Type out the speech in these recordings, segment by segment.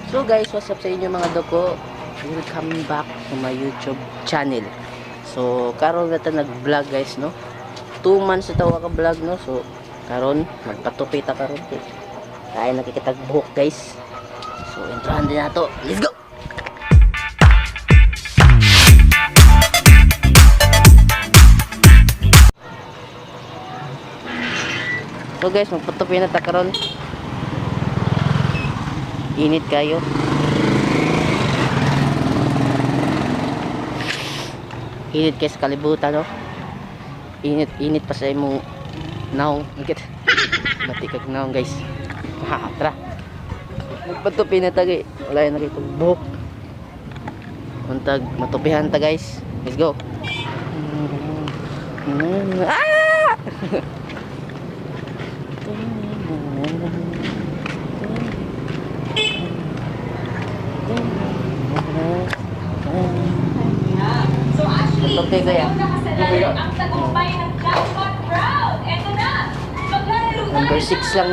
So guys, what's up sa inyo mga doko? Welcome back to my YouTube channel. So karon na ta nag-vlog guys, no? 2 months na tawa ka vlog, no? So karon magpatupi ta karon kay kaya nakikitag buhok guys. So introhan din nato. Let's go. So guys, magpatupi na ta karon. Init kayo. Init kayo sa kalibutan, no? Init, init pa sa imong naong. Ikit. Bati kag naong, guys. Ha, tara. Magpatupi na ta, gay. Wala na kitong buhok. Untag, matupihan ta, guys. Let's go. Ah! So Ashley, Okay, kuya. ikaw nakasalalay ang tagumpay ng jackpot round. Eto na, maglalaro tayo Number ng 6 lang.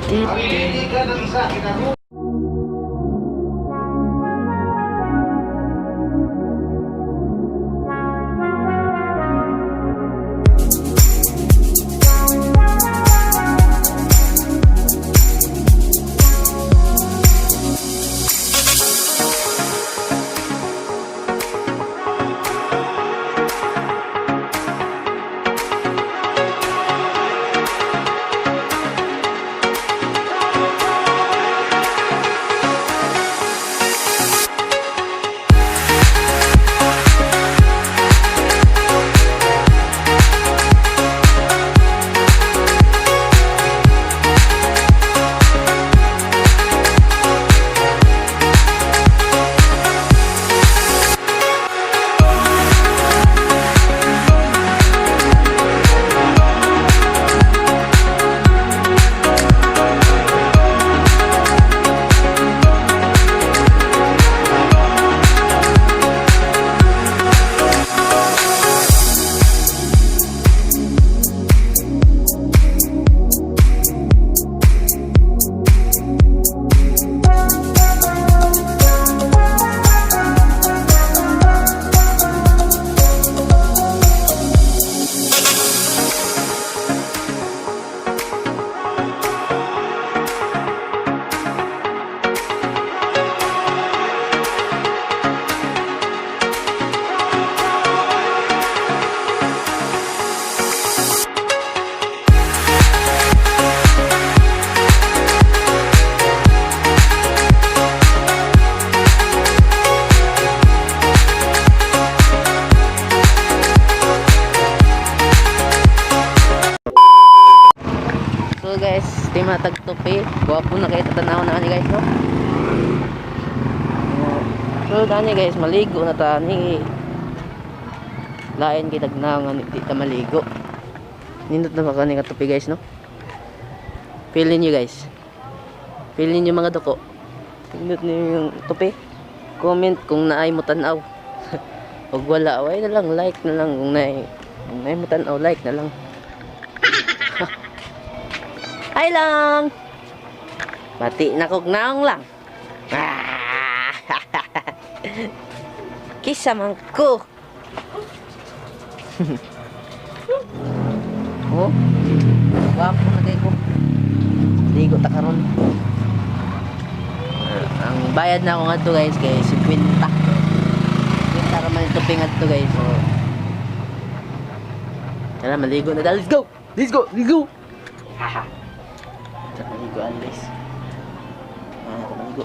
Pamili ka ng isa, kinakuha. So guys, di matagtupi. Gwapo na kayo tatanaw na ni guys, no? So dani guys, maligo na ta ni. Lain kay tagnaw nga di ta maligo. Nindot na ba kani nga tupi guys, no? Feel niyo guys. Feel niyo mga doko. Nindot niyo yung tupi. Comment kung naay mo tan-aw. Pag wala, ay na lang, like na lang kung naay. Kung naay mo tan-aw, like na lang. Hi lang. Bati na kog naong lang. Ah! Kisa man ko. Oh. Gwapo na kay ko. Ligo ta karon. Ang bayad na ako ngadto guys kay 50. 50 ra man ito ngadto guys. So tara, maligo na. Let's go. Let's go. Let's go. Haha. Tara, maligo ano guys. Ah, tara, maligo.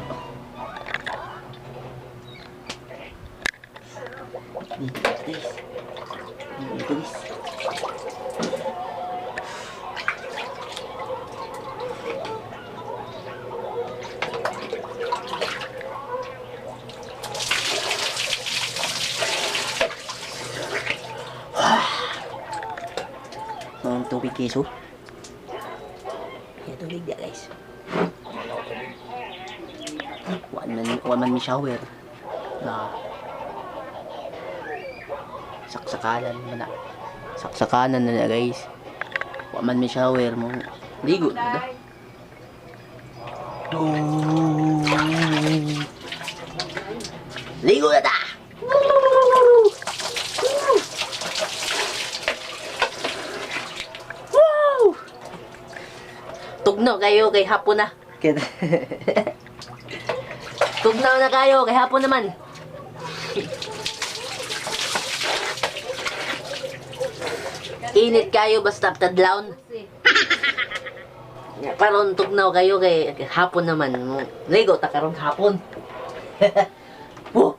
Ligo guys. Ligo guys. Mga tubig keso. Kaya tubig dia guys. One man mi shower. Na saksakalan man na. Saksakanan na na guys. Wa man mi shower mo. Ligo na ta. Ligo na ta! Woo! Tugnaw kayo kay hapon na. Tugnaw na kayo kay hapon naman. Init kayo basta tadlawon. Karon tugnaw kayo kay hapon naman. Ligo ta karon hapon. Woo!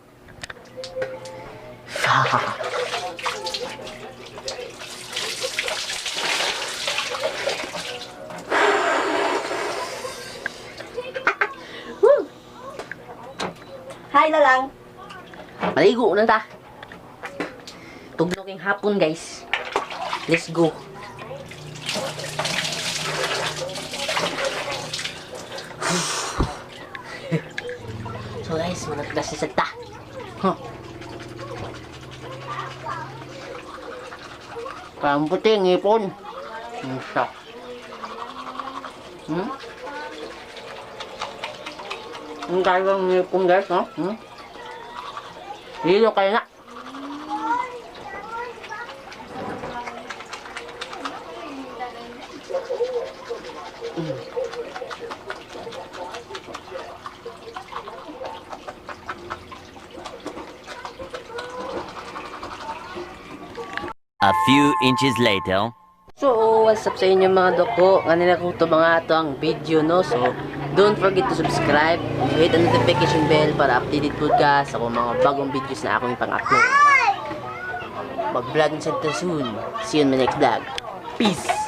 Woo! Hi na lang. Maligo na ta. Tugnaw kayong hapon, guys. Let's go. So guys, manatlas si ta. Huh. Parang puti, ngipon. Isa. Ang kayang ngipon, guys, no? Hilo kayo na. A few inches later. So, what's up sa inyo, mga doko? Kanila kong to mga ato ang video, no? So, don't forget to subscribe, hit the notification bell para updated po ka sa akong mga bagong videos na akong ipang-upload. Mag-vlog na sa soon. See you in my next vlog. Peace!